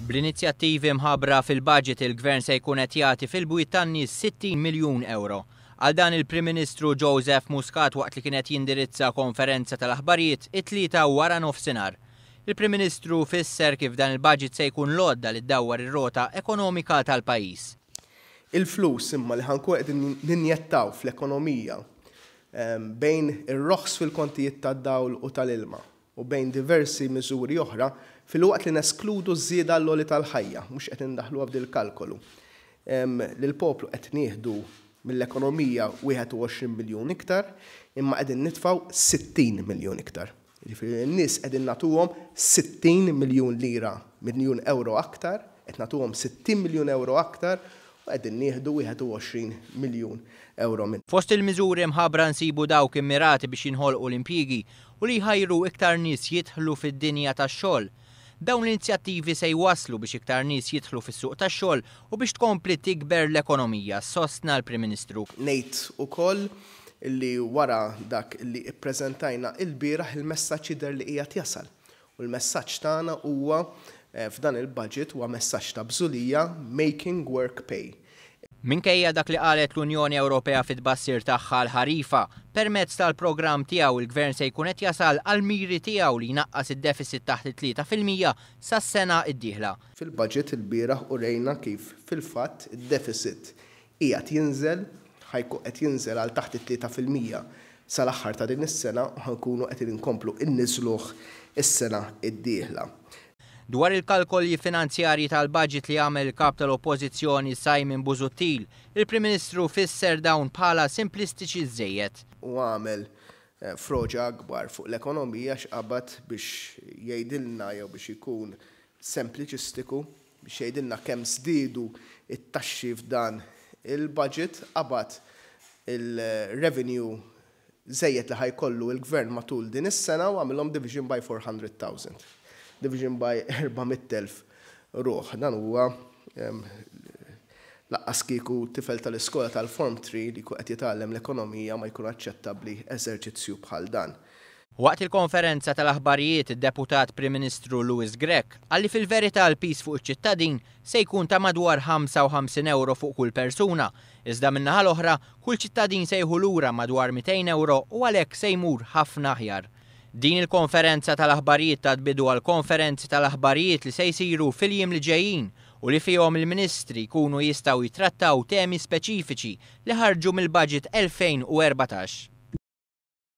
Bl-inizjattivi mħabbra fil-budget il-Gvern se jkun qed jagħti fil-bwiet tan-nies 60 miljun ewro. Qal dan il-Prim Ministru Joseph Muscat waqt li kien qed jindirizza konferenza tal-aħbarijiet it-Tlieta wara nofsinhar. Il-Prim Ministru fisser kif dan il-budget se jkun l-għodda li ddawwar ir-rota ekonomika tal-pajjiż. Il-flus imma li ħa nkunu qegħdin ninjettaw fl-ekonomija bejn ir-roħs fil-kontijiet tad-dawl u tal-ilma, u bejn diversi miżuri oħra, filwaqt li neskludu ż-żieda għall-għoli tal-ħajja, mhux qed indaħħluha f'dil-kalkolu, lill-poplu qed nieħdu mill-ekonomija 21 miljun iktar, imma qegħdin nitfgħu 60 miljun iktar. Jiġifieri lin-nies qegħdin nagħtuhom 60 miljun lira, miljun ewro aktar, qed nagħtuhom 60 miljun ewro aktar u qegħdin nieħdu 21 miljun ewro minn. Fost il-miżuri mħabbra nsibu dawk immirati biex jinħolqu l-impjiegi u li jħajru iktar nies jidħlu fid-dinja tax-xogħol. Dawn l-inizjattivi se jwasslu biex iktar nies jidħlu fis-suq tax-xogħol u biex tkompli tikber l-ekonomija, sostna l-Prim Ministru. Ngħid ukoll li wara dak li ppreżentajna ilbieraħ il-messaġġ jidher li qiegħed jasal. U l-messaġġ tagħna huwa f'dan il-budget huwa messaġġ ta' bżulija, making work pay. Minkejja dak li qalet l-Unjoni Ewropea fit-tbassir tagħha għall-ħarifa, permezz tal-programm tiegħu il-Gvern se jkun qed jasal għall-miri tiegħu li jnaqqas id-deficit taħt it-3% sas-sena d-dieħla. Fil-budget ilbieraħ urejna kif fil-fatt id-deficit qiegħed jinżel, ħa jkun qed jinżel għal taħt it-3% sal-aħħar ta' din is-sena u ħa nkunu qegħdin inkomplu nniżżluh is-sena d-dieħla. Dwar il-kalkoli finanzjarji tal-budget li għamel il-Kap tal-Oppożizzjoni Simon Busuttil, il-Prim Ministru fisser dawn bħala simplistiċi żżejjed. U għamel froġa akbar fuq l-ekonomija x'qabad biex jgħidilna jew biex ikun sempliċistiku biex jgħidilna kemm żdiedu t-taxxi f'dan il-budget, qabad il-revenue żejjed li ħa jkollu l-Gvern matul din is-sena u għamilhom division by 400,000. Division by 400,000 ruħ. Dan huwa laqqas kieku tifel tal-iskola tal-Form 3 li jkun qed jitgħallem l-ekonomija ma jkun aċċettabbli eżerċizzju bħal dan. Waqt il-konferenza tal-aħbarijiet, id-Deputat Prim Ministru Louis Grech qal li fil-verità l-piż fuq iċ-ċittadin se jkun ta' madwar 55 ewro fuq kull persuna, iżda min-naħa l-oħra, kull ċittadin se jieħu lura madwar 200 ewro u għalhekk se jmur ħafna aħjar. Din il-konferenza tal-aħbarijiet tat bidu għal konferenzi tal-aħbarijiet li se jsiru fil-jiem li ġejjin u li fihom il-Ministri jkunu jistgħu jittrattaw temi speċifiċi li ħarġu mill-Budget 2014.